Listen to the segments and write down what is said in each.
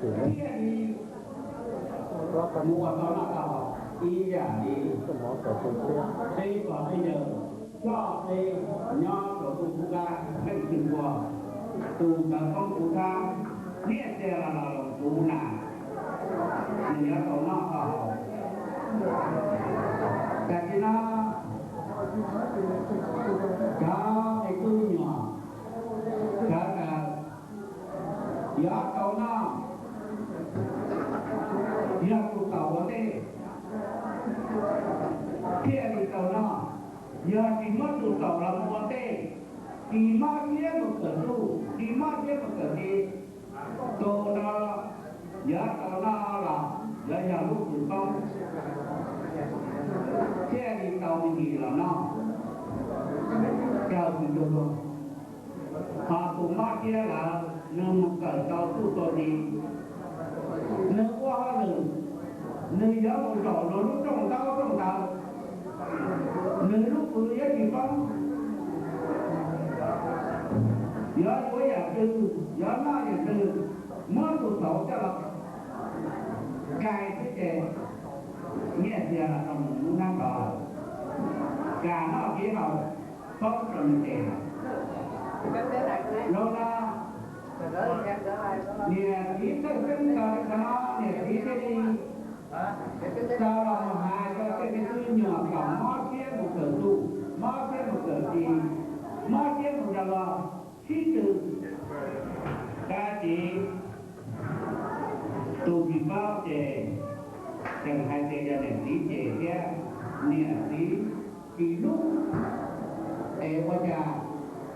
thiaj li mus ua tau noj tau haus ib yam li peb pog peb yawg txoj peb nyob rau ntuj qub qab leej twg ua tus ntawd poob kuv thab, niaj txiag los los kuv na, nws yuav tau noj tau haus. Tam sim no cov me tub me nyuam sawv daws yuav tau noj, yog tus xaum ua ntej thiaj li tau noj, yog tsis muab tus xaum los mus ua ntej, tsis mob siab mus kawm ntuj, tsis mob siab mus kawm ci, tus no yuav tau noj los yuav yog lub kws poob thiaj li tau me ntsis los noj raws tus tug luag. Ho tus mob siab lawm nws mus kawm tau txuj tau ci, nws ua hauj lwm, nws yuav mus zaum luag lub rooj ntaub rooj ntawv, nws lub kws yuav tsis poob, yuav yuav yam twg yuav noj yam twg, muab tus xauv coj los kais xwb ces nyiaj txiag los rau mus lub hnab nrov lawm, kam noj kev haus, poob rau nws tes lawm. Los no niam txiv txawj xeeb txog li qhov no, niam txiv thiaj li tau los mus hais rau tej me tub me nyuam kom mob siab mus kawm ntuj, mob siab mus kawm ci, mob siab mus rau los sib tw. Tab sis tus tsis paub ces tseem hais tias yog niam txiv cem thiab, niam txiv tsis hlub, es ua cas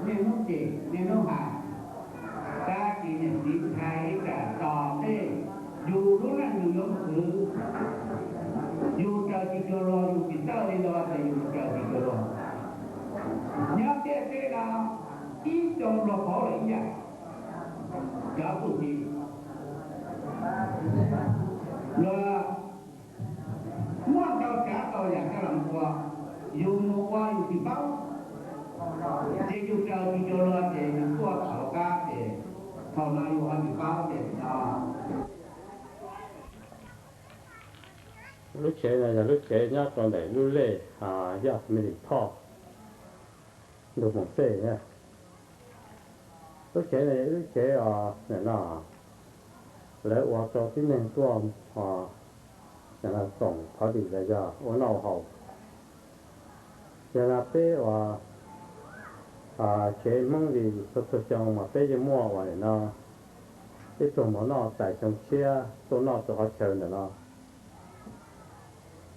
niaj hnub cem niaj hnub hais. Tab sis niam txiv ntshai ib tsam tom ntej yus lub neej yus yuav mus khwv, yus raws tsis cuag luag, yus tsis txawj li luag ces yus mus raws tsis cuag luag. Nyob ntiaj teb no ib xyoo luag pauv lawm ib yam. Cov txuj ci luag muaj ntau tsav ntau yam coj los mus ua, yus mus ua yus tsis paub, ces yus raws tsis cuag luag ces yus tuaj thaum qab ces thaum no yus ho tsis paub ces no. Lub tsev no yog lub tsev nyob rau ntawm lub lej Yaj Xamilis Thoj, ntug Moos Xej. Lub tsev no yog ib lub tsev os, nim no lawv ua rau tib neeg tuaj tsoom phov dim los yog ua noj ua haus. Yog no peb ua tsev Hmoob li txhua txhua xyoo mas peb yeej muaj ua nim no ib pluag mov noj txais xyoo tshiab tuaj noj rau qhov chaw ntawm no.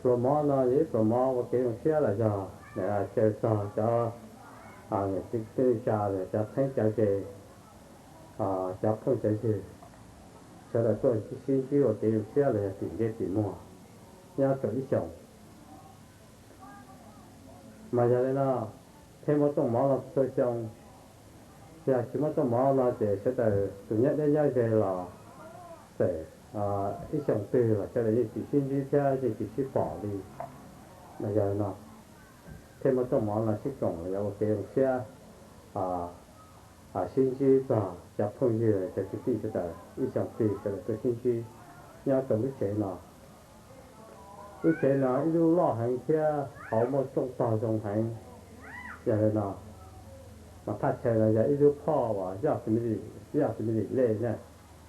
Pluas mov no yog ib pluas mov ua kev zoo siab los yog caw txog cov niam txiv kwv tij neej tsa los yog cov txheeb cov ze, cov phooj cov ywg sawv daws tuaj sib ntsib ua kev zoo siab los yog tim ntsej tim muag nyob rau ib xyoos. Mas yog li no, peb muab rooj mov no txhua xyoo, yog tsis muab rooj mov no ces sawv daws tus nyob deb nyob ze los txawm ib xyoos twg los sawv daws yeej tsis sib ntsib thiab yeej tsis sib pom li. Mas yog li no, peb muab rooj mov no sib koom los yog ua kev zoo siab sib ntsib txog cov phooj ywg cov kwv tij sawv daws ib xyoos twg sawv daws tuaj sib ntsib nyob rau lub tsev no. Lub tsev no ib lub loj heev thiab hauv muaj rooj tog zoo heev. Yog li no, mas thaj chaw no yog ib lub phoj uas Yaj Xamilis Lej na,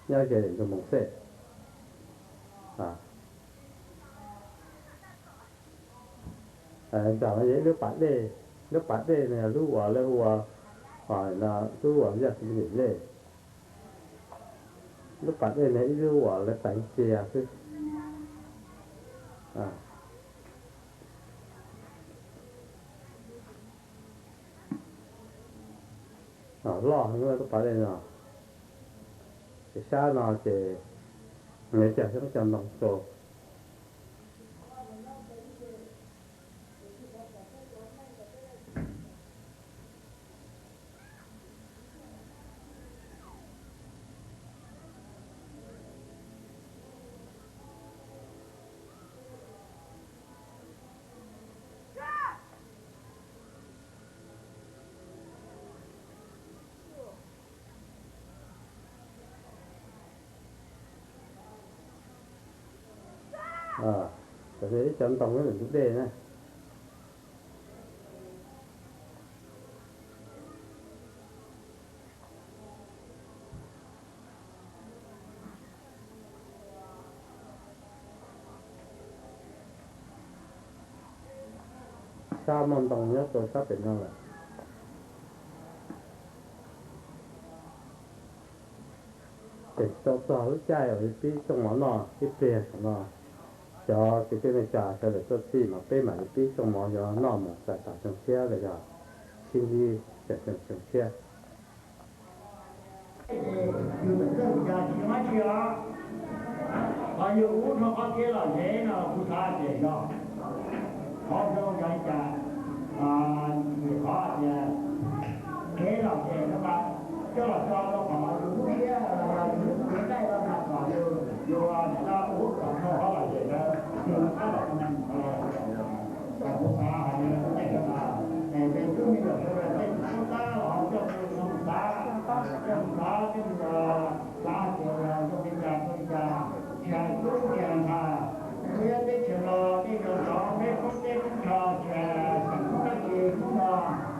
nyob ze ntug Moos Xej. Nram no yog ib lub pas dej, lub pas dej no yog lub uas lawv ua, lub uas Yaj Xamilis Lej. Lub pas dej no ib lub uas lawv teev cia xwb. Loj heev lub pas dej no. Ces sab no ces lawv cog xyoob cog ntoo rau. Cov ntoo nyob ntawm ntug dej na. Sab muaj ntoo nyob rau sab pem no lawm. Ces tsis tau txog lub caij uas yuav pib xyooj mov noj ib pliag saum no. Cov kwv tij neej tsa sawv daws tuaj txhij mas peb mam li pib xyooj mov yuav noj mus txais tas xyoo tshiab los yog sib ntsib xyoo tshiab. Yus txawm txawj mus cas tsis muaj dab tsi os. Ho yus ub rau qhov kev lom zem no kuv xav tias yog qhov zoo yog li cas, qhov tias kev lom zem no mas coj los tso rau qhov yus lub siab los yog yus lub cev nqaij no mas kom yus, yus nim no ua kom dhau qhov lom zem ntawd, yus rov qab los ua neeg mus no. Kuv xav hais tias kuv tej no, es peb tub me nyuam sawv daws tej tus tub tab los ho coj mus xav, coj mus xav, coj mus xav hais tias zoo li cas zoo li cas, tsis hais tub tsis hais ntxhais, peb teb chaws no tej nyuag tsov peb qoob teb qoob chaw tsis hais xeem Hmoob dab tsi Hmoob no,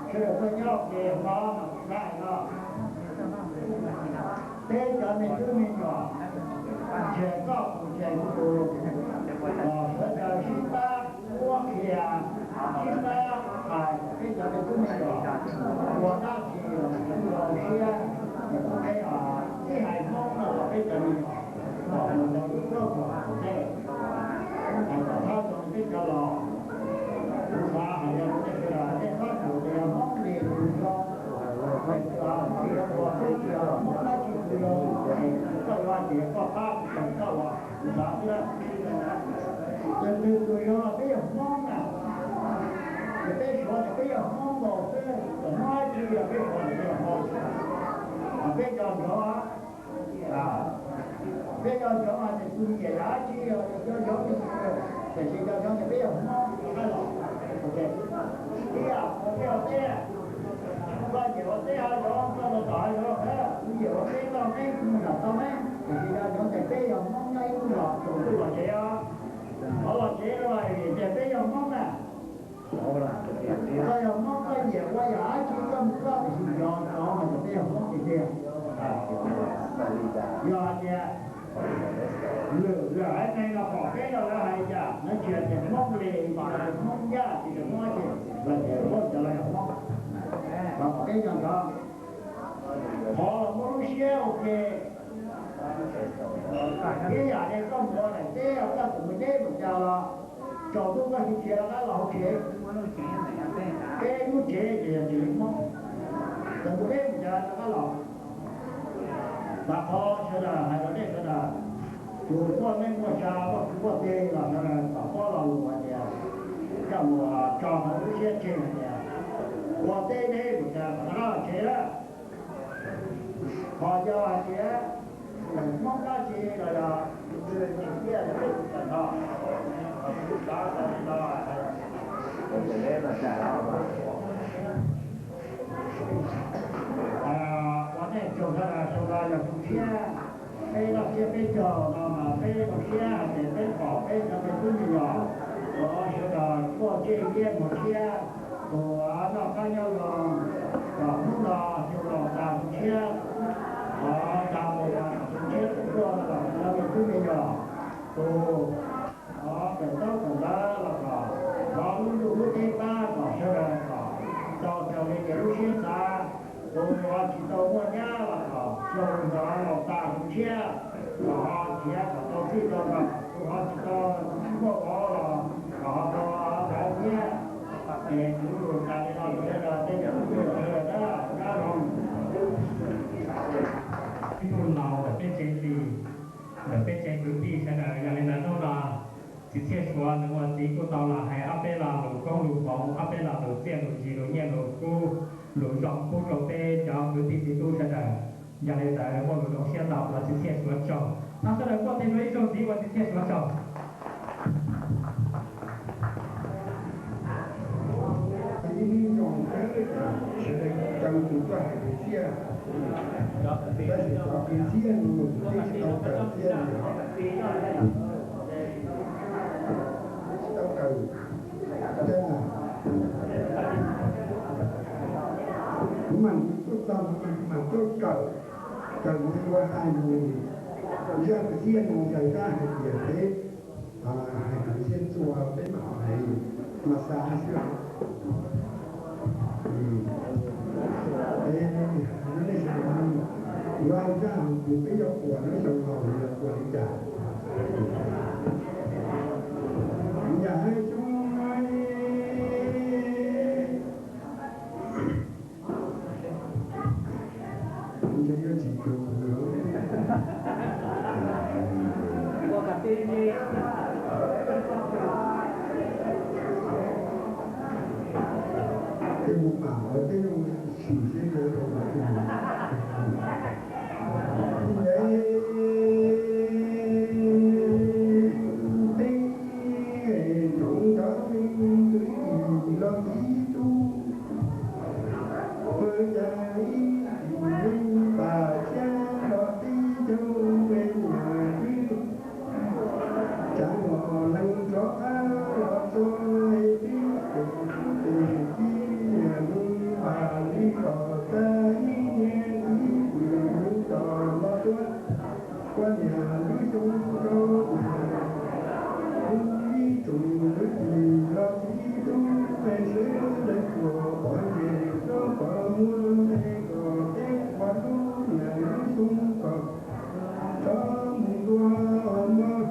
sawv daws tuaj nyob ua ke hauv no mas kuv xav hais no. Peb cov me tub me nyuam, ntshe koj kuv ntshe kuv tus, los sawv daws sib pab muab qhia, sib pab hais kom peb cov me tub me nyuam ua dab tsi los sawv daws zoo siab, es kom peb sib hais Hmoob no kom peb cov me nyuam kom mus tau lub koob haum tus dej, hais kom txhob zoo li peb cov laus. Kuv xav hais rau nej sawv daws, nej txhob xav tias yog Hmoob li kuv zoo, es tsis yog Hmoob li, yog Hmoob dab tsi kuv zoo, es koj yuav hais tias koj pab kuv, koj ua, kuv xav xwb. Tus twg tus zoo los peb yog Hmoob na, ces peb suav tias peb yog Hmoob nkaus xwb, txawm Hmoob dab tsi los peb suav tias peb yog Hmoob. Peb cov nrov, peb cov nrov mas txawm tus nyiam yam dab tsi los cov nrov, tiam sis cov nrov tias peb yog Hmoob rov qab los. Ib yam uas peb ua teb, koj nyiam ua teb hav zoov koj los tom hav zoov, kuv nyiam ua teb toj meb kuv mus tom toj meb, tiam sis cov nrov tias peb yog Hmoob nyob ib tug los tsaus ntuj los tsev os. Qhov los tsev no vim tias peb yog Hmoob na. Koj yog Hmoob koj nyiam ua yam dab tsi koj mus koj, tiam sis cov nrov mas tias peb yog Hmoob tiag tiag. Yog hais tias lwm lwm haiv neeg no pom peb no lawv hais li cas, lawv tsis hais tias Hmoob Lis, tsis hais tias Hmoob Yaj, tsis hais tias Hmoob dab tsi, lawv tias Hmoob ces lawv yog Hmoob. Los pom peb cov nrov, thov los muab lub siab ua ke. Ib yam li koj mus ua daim teb, koj txawm mus deb mus cas los tsaus ntuj koj tsis khiav rov qab los hauv tsev. Peb lub tsev ces yog tsev Hmoob, txawm mus deb mus cas rov qab los. Mas qhov sawv daws hais rau nej sawv daws, tus muaj neej muaj tsa muaj kwv muaj tij los sawv daws kom paub lo lus hais tias, coj mus tso hauv lub siab tseg hais tias ua teb deb mus cas kom rov qab los tsev lawm. Ho yog hais tias Hmoob dab tsi los yog tus twg nyiam tiag los peb tus tawm no, tus xav tau li no. Ua ntej tsaug sawv daws, xyoo no yog xyoo tshiab, peb noj tsiab peb caug no mas peb zoo siab hais tias peb pom peb cov me tub me nyuam, thov sawv daws kuaj ntsej liab muag tshiab, tus noj qab nyob zoo, kom hnub no xyoo laus tas xyoo tshiab, thov dag mus kom xyoo tshiab tuaj no los cov me tub me nyuam, tus thov kawm ntaub kawm ntawv los kom thov lub ntuj lub teb pab kom sawv daws kom tau raws li kev lub siab xav, tus ho tsis tau muaj nyab los kom xyoo no laus tas xyoo tshiab, kom ho khiav kom tau txij tau nkawm, tus ho tsis tau muaj vauv los kom ho tau vauv thiab. Ces kuv lus tas li no rau sawv daws tej me tub me nyuam sawv daws na, nyob zoo. Ib tug laus ntawm peb tsev li, ntawm peb tsev kwv tij sawv daws, yog li ntawd hnub no txiv Txhiaj Suav nws ua txiv kuj tau los hais ob peb lo lus koob lus hmoov, ob peb lo lus txiaj lus ntsig lus nyiaj lus kub lus zoo pub rau peb cov kwv tij txiv tub sawv daws. Yog li ntawd muaj lus zoo siab ntau los txiv Txhiaj Suav tsaug. Thov sawv daws kuaj nteg rau ib zaug ntxiv ua txiv Txhiaj Suav tsaug. Ib hnub no sawv daws tau tus tuaj hais kwv txhiaj, tab sis cov kwv txhiaj no mus teb tsis tau tawm thiab li os. txog mas tuaj kawm, kawm mus ua hais mus, zaj kwv txhiaj mus zais zaj hais tias peb hais kwv txhiaj txua peb mam hais mas xav xwb. Es nej sawv daws yuav hais zaj hais tias peb yuav quas nyob xyoo no yog quas li cas? Yam xyoo no ntshe yuav tsis cuag kuv lawm. Tej mus mam lawv tej zoo sim seb lawv rau lawv tus mus. Nce teb nroo nrov me kwv tij los txiv tub, ua cas ib txhis me pam thiab los tib caug me niam twb tsav muag leej rov qab los txog es twb tus tes tib niam mus npam li kom tag ib niag txiv kwv mus tom los tuaj. Kua niam lub xyoo rau niam, ib tsoom kwv tij los txiv tub, sawv daws tsuas pom ntsej rau pom muag es kom peb ua lub niam lub xyoo kom tau mus ntua mog.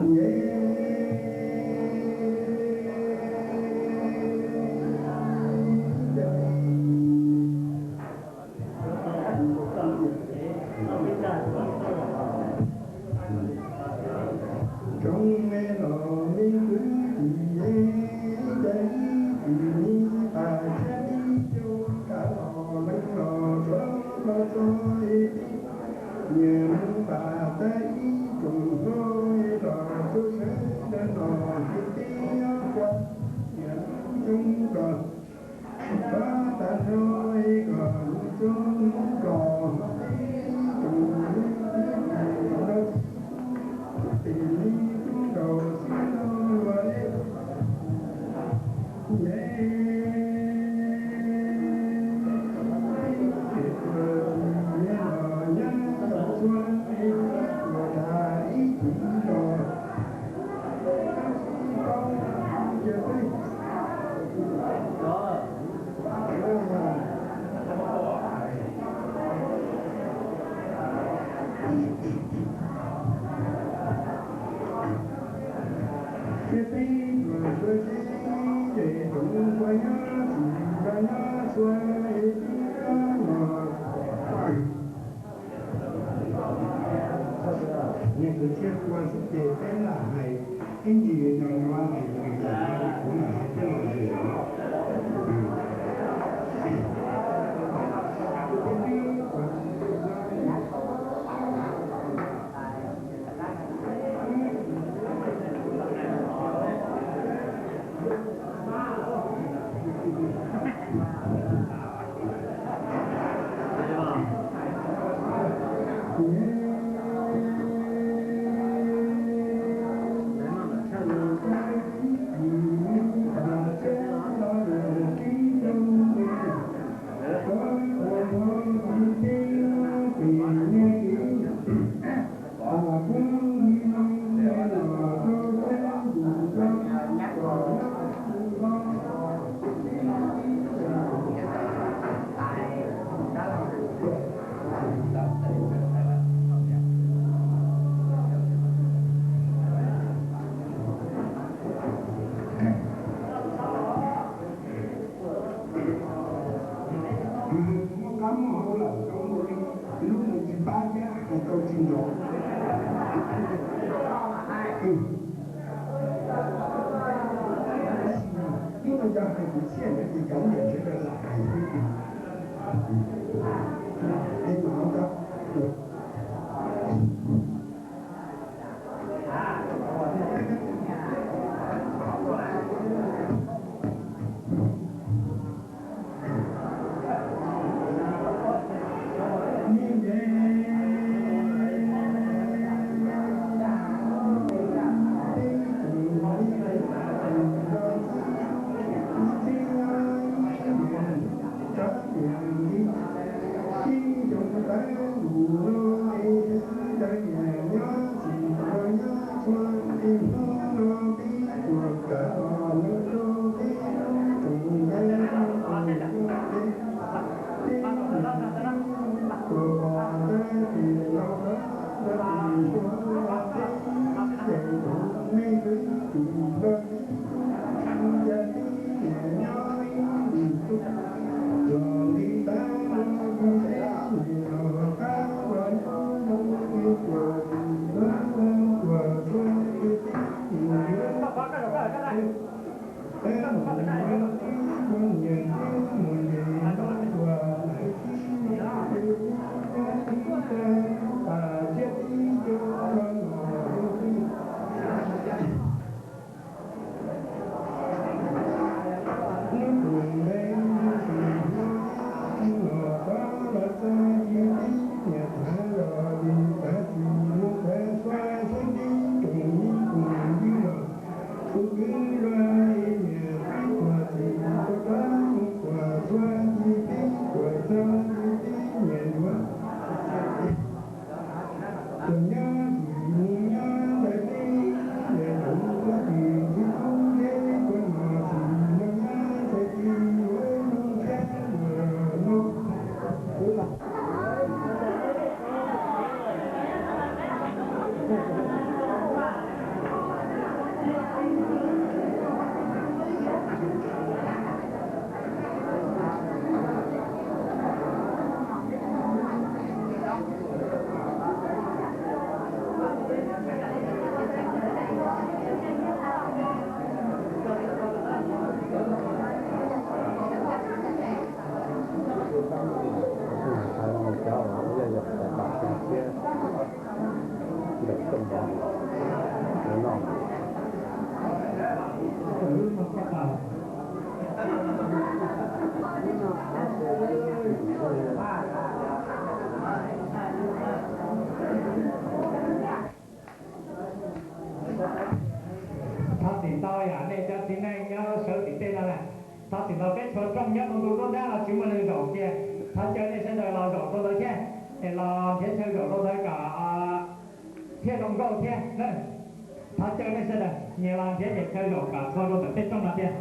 Nce Tsoom me los me kwv tij, ib txhis me pam thiab ib caug kav los leej los rov los txog es tib niam mus npam tag ib tsoom hlob los rau sawv daws los hais tias kua niam lub xyoo kom tau tas nrho es kom mus txog mus los tib tsoom kwv tij los txiv tub, tes me tub nkaus xwb los luag es nce teb tuaj tus niam los nyab los txhua es tuaj tas ib tug los tsis tau cia peb thiab peb tuaj tuaj tsev ces tsoom npua nyob tsis nco nyob txhua es tib los niag kwv txhiaj tua xwb ces peb lam hais ib ntsis no no es kuv lam hais tej lom zem no. Muaj qab muaj hau lawm rau lub mus tsis pab thiab hais tau tsis nrov. Ib no yog hais kwv txhiaj ntawd ces cov niam sawv daws lam hais xwb. Es mam ua tau. Thov txim ntau yom, nej cov txiv neej nyob sawv tim tej no na. Thov txim ntau, peb tshuav rooj nyob rau ntu nruab nrab no tsis muaj neeg zaum kiag. Thov caw nej sawv daws los zaum rau ntawd thiab, es los nrhiav chaw zaum rau ntawd kom thiaj zoo nkauj thiab na. Thov caw nej sawv daws nyias los nrhiav nyias chaw zaum kom txhua rau ntawm tej rooj no thiab.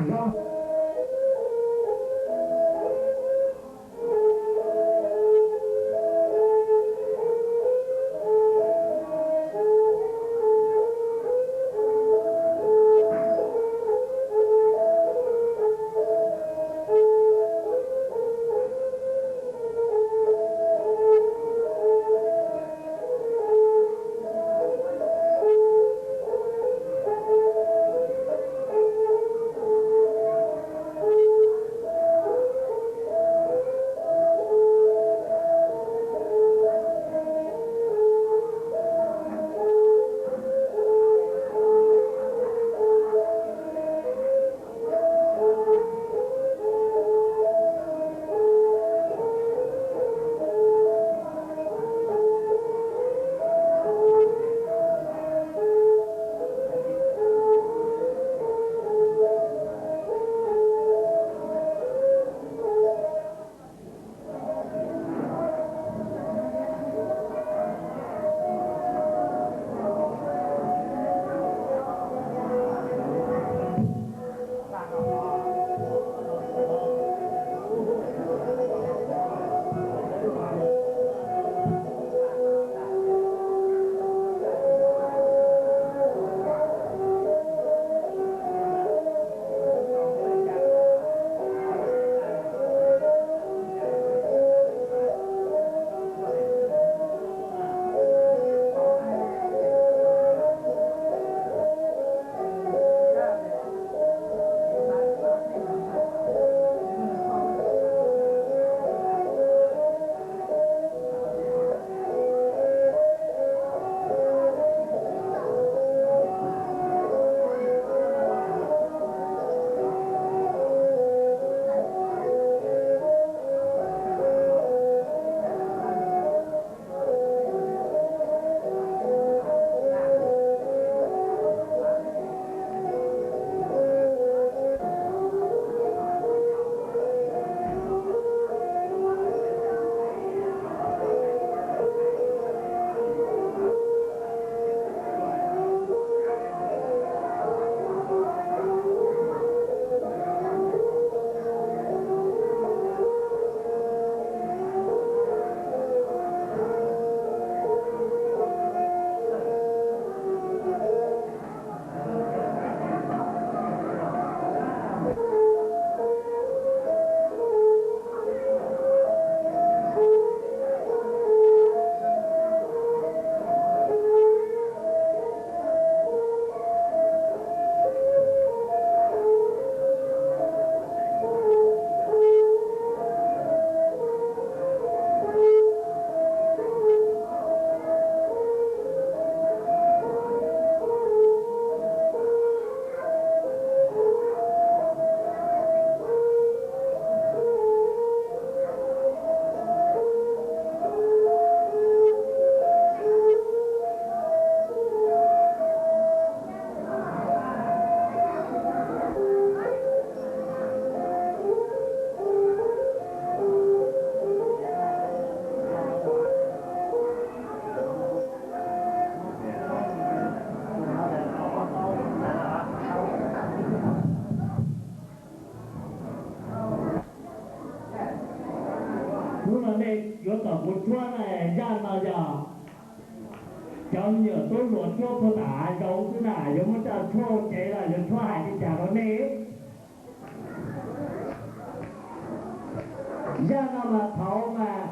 Zog. Hnub no nej yuav tom kuv tshuab na, zaj no yog cov me nyuam tub hluas tshuab puag tom hav zoov xwb na, yuav muab coj tshuab ua ke los yuav tshuab hais li cas rau nej? Zaj no mas thaud mas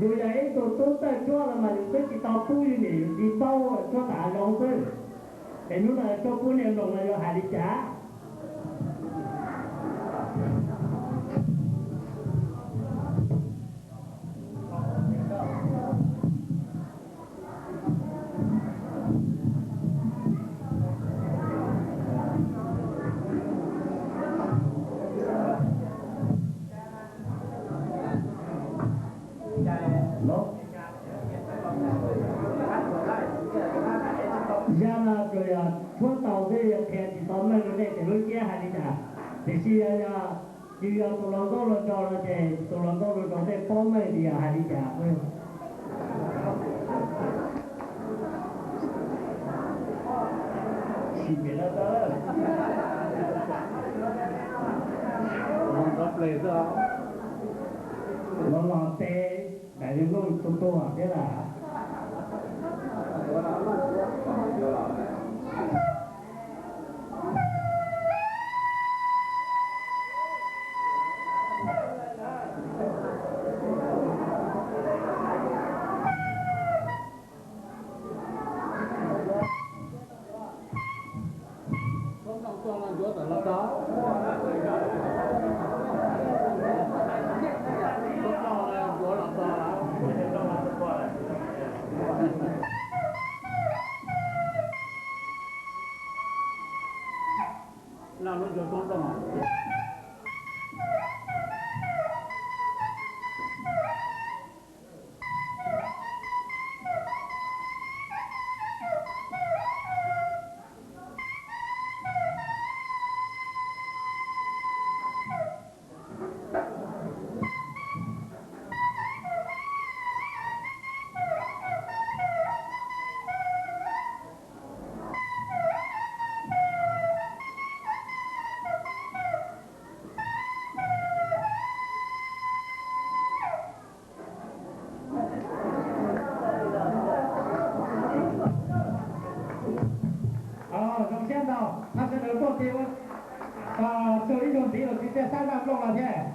yus yog ib tug tub txawj tshuab los mas yus twb tsis tau pub yus niam yus txiv paub tshuab tom hav zoov xwb. Es hnub no tshuab pub nej mloog no yuav hais li cas? Zaj no tsuas yog tshuab tau xwb, yog qhia tsis tau meej rau nej tias lub siab hais li cas. Tiam sis yog, yog yus yog tus hluas nkauj hluas nraug no ces tus hluas nkauj hluas nraug tej paub meej tias yog hais li cas. Sim pem no tau. Los los ces daim yog noj tu tu thiab lawm. Zoo siab ntau, thov sawv daws tuaj tiv txug ib zaug ntxiv los tsis thiaj sab zaj nplooj no thiab.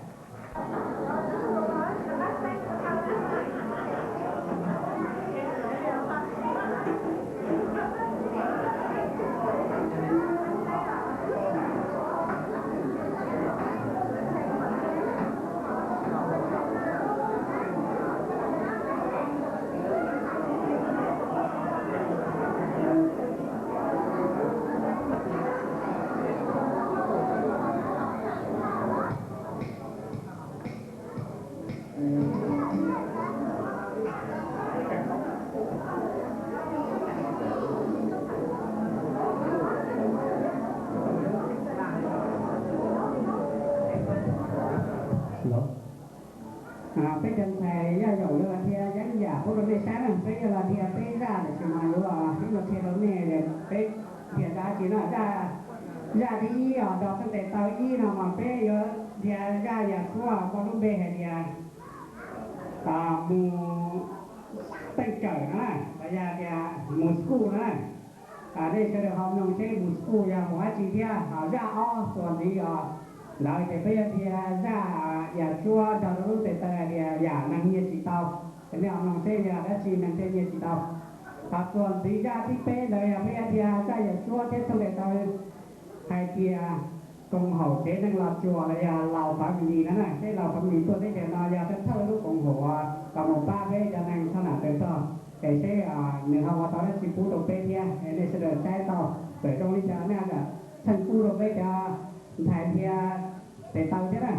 Peb cov ntxhais Yaj Yaum yuav los dhia yeeb yam pub rau nej saib na, peb yuav los dhia peb zaj tiam sis mas yuav los ib los qhia rau nej peb dhia zaj dab tsi no. Zaj, zaj thib ib os, nrog theej tes taw ib no mas peb yuav dhia zaj yam suab muaj lub npe hais tias mus teej cawm no na, los yog tias mus school no na. Nej sawv daws ho mloog seb mus school yog mus dab tsi thiab. Ho zaj ob txuas ntxiv os, ntawd ces peb yuav dhia zaj yam suab nrog rau lub tes taw hais tias yam neeg nyiag tsis tau. Ces nej ho mloog seb yog dab tsi neeg thiaj nyiag tsis tau. Ho txuas ntxiv zaj thib peb ntawd yog peb yuav dhia zaj yam suab thiab theej tes taw hais tias koom haum tsev neeg Los Tsuas los yog Laus family no na. Seb Laus family tuaj teb chaws no yog thawj thawj lub koom haum uas los mus pab peb cov neeg thoj nam tes tog, es seb nws ho ua tau dab tsi pub rau peb thiab. Nej sawv daws saib tau, txawm zoo li cas nej tsheej pub rau peb cov ntxhais dhia tes taw thiab na.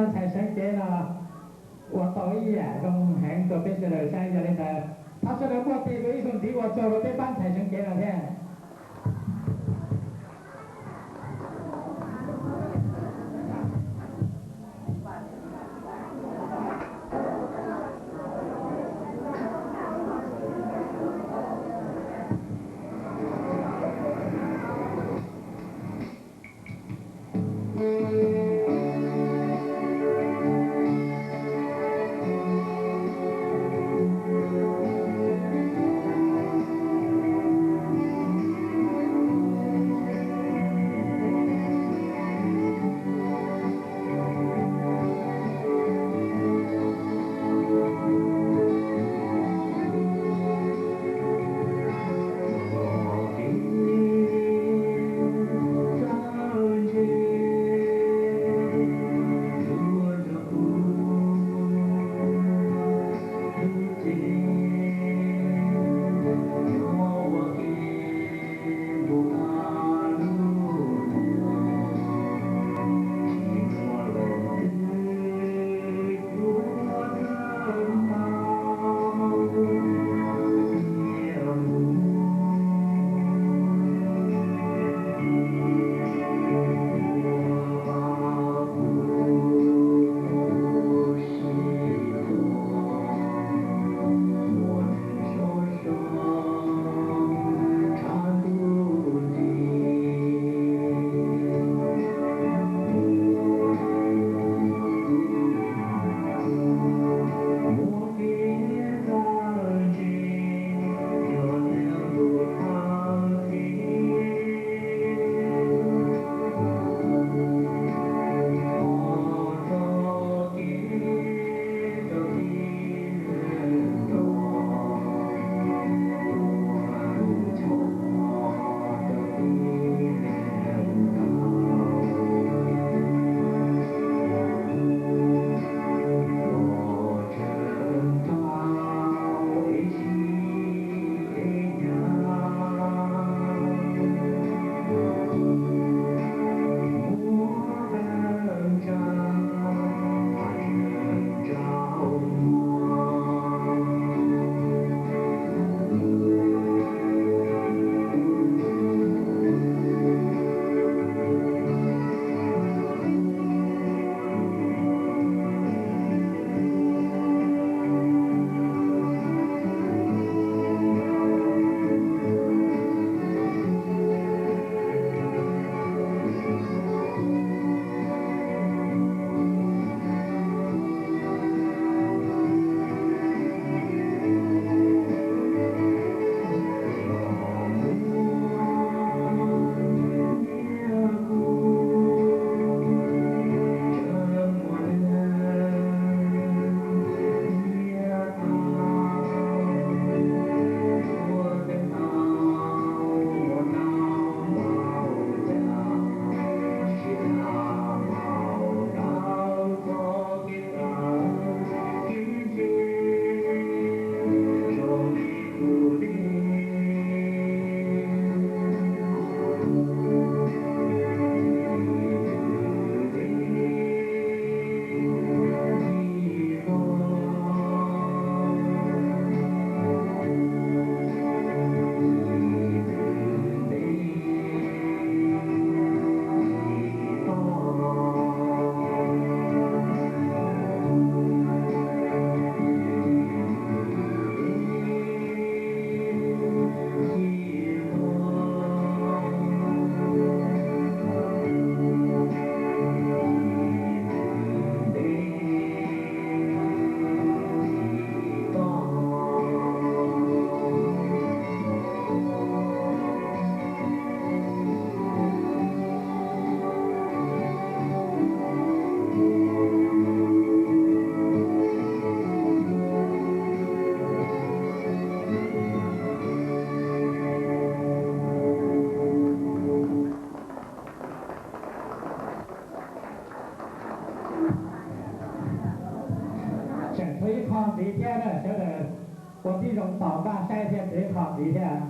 Ntxhais Seev Cev no ua tau ib yam zoo heev rau peb sawv daws saib, yog li ntawd thov sawv daws muaj tes rau ib zaug ntxiv ua tsaug rau peb pab ntxhais Seev Cev no thiab. Tseem tshuav ib qho ntxiv thiab na, sawv daws ua tib zoo tos npaj saib thiab, tshuav ib qho ntxiv thiab.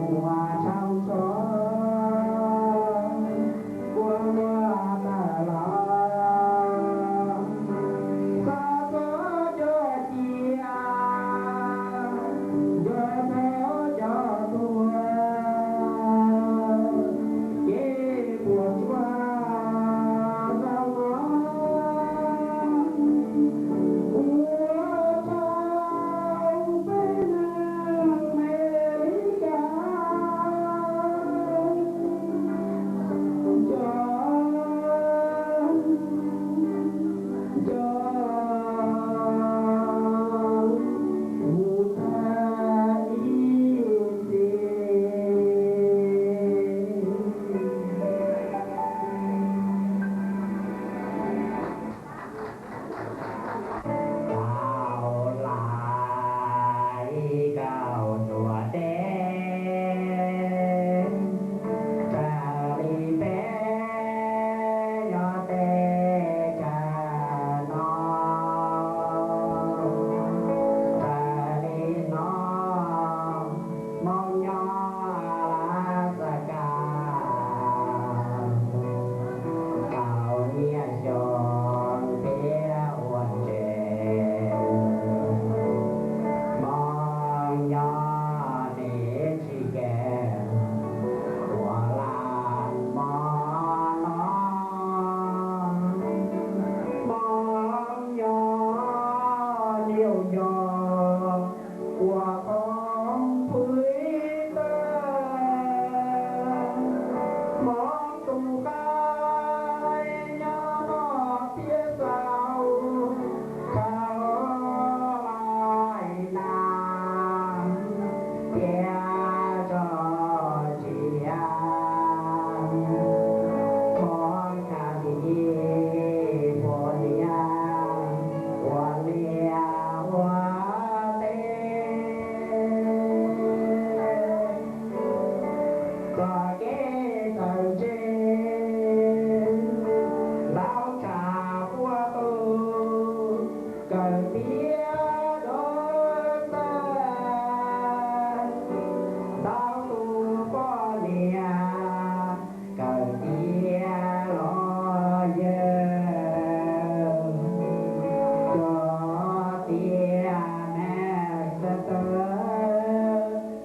Ua tshauv ntxhov ua muag tawm los, txhob txhob coj cia, nco txhob coj tuag, ces puas tsuaj tau los. Ua tau peb neeg Meskas, nco, nco mus tag ib txhis. Tau lais ib kauj ruam deb, raws li peb nyob teb chaws no, raws li no Hmoob nyob Alaska, tau nyiaj xyoo thiab ua ntses, Hmoob nyob Michigan, ua laj mov no, Hmoob nyob New York, ua qoob pwm tawg, Hmoob tus qaib nyob noj thiab xaus, Carolina thiab Georgia, Hmoob California, ua liaj ua teb, txoj kev txawj ntse, laus tshav puag tus, kawm tiav dov tag, tau tus poj niam, kawm tiav los yawg, cov tiav masters,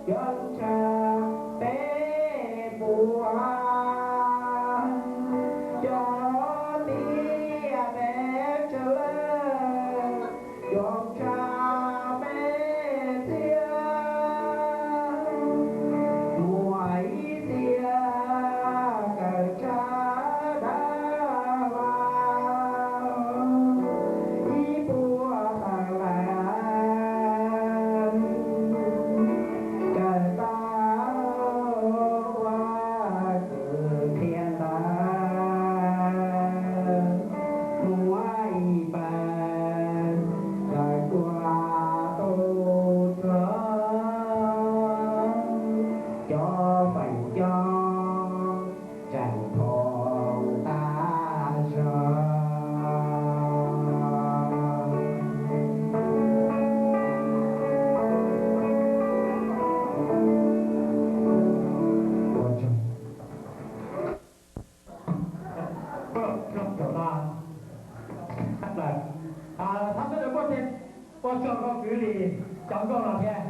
cov ntshav peb puas, cov tiav bachelor, cov ntshav peb txiaj, muaj ib txiaj kawm tshav dab vaj, ib puas tawm lawm, kawm tau ua kws qhia ntawv, muaj ib pawg kawm kuas tu rog, cov feem coob tseem phoom tag zog. Thab sawv daws kuj teg ua tsaug rau kwv Lis cov nkauj no thiab.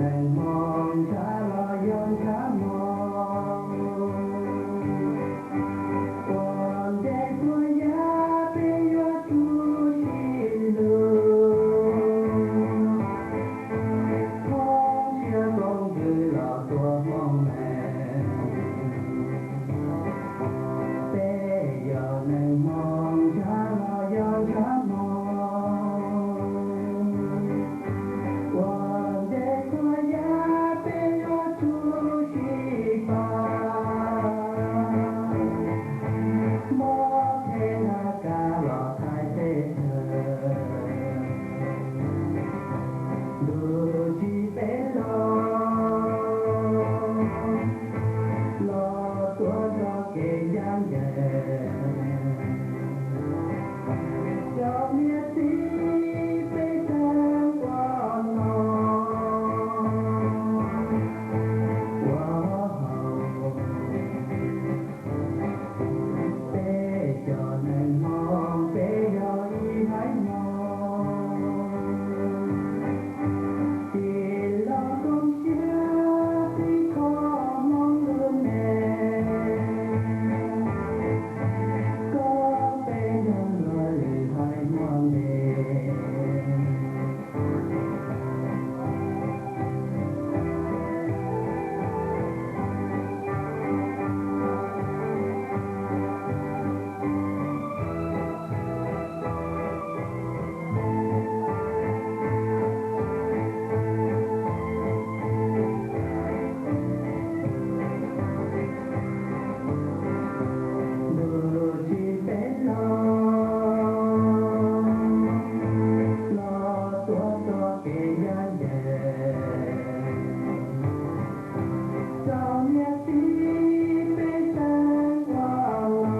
Neeg Hmoob ntshav los yog ntshav Hmoob, ua ntej txhua yam peb yuav tsum sib hlub. Hmoob siab koom ntsws los tua Hmoob neeg, peb yog neeg Hmoob ntshav los yog ntshav Hmoob, ua ntej txhua yam peb yuav tsum sib pab. Muab peb nqa kaj los thaij teb chaws, ntuj tsim peb hlo los tuav txoj kev ncaj ncees. Cov niam txiv peb teev ua no, ua hauv peb cov neeg Hmoob peb yog ib haiv Hmoob, tig los koom siab txij kho Hmoob lub neej, kom peb nrog luag lwm haiv muaj ntev. Ntuj tsim peb hlo los tuav txoj kev ncaj ncees. Cov niam txiv peb teev ua no,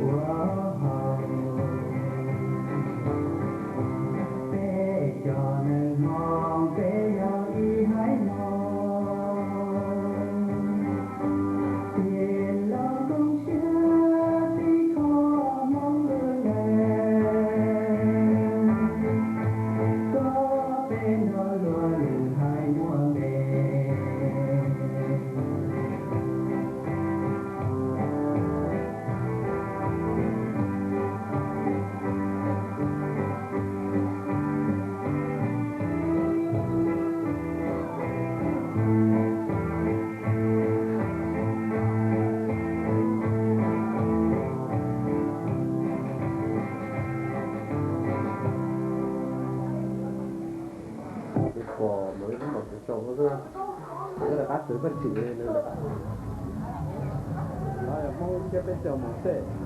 ua hauv peb cov neeg Hmoob peb yog ib haiv Hmoob, tig los koom siab txij kho Hmoob lub neej, kom peb nrog luag lwm haiv muaj ntev. Kuv pom mus ib lub maum tsev tsaus no xwb, nws lawv qab txwv paj tsim li nws lawv qab. No yog Hmoob thiab peb cov mus xwb.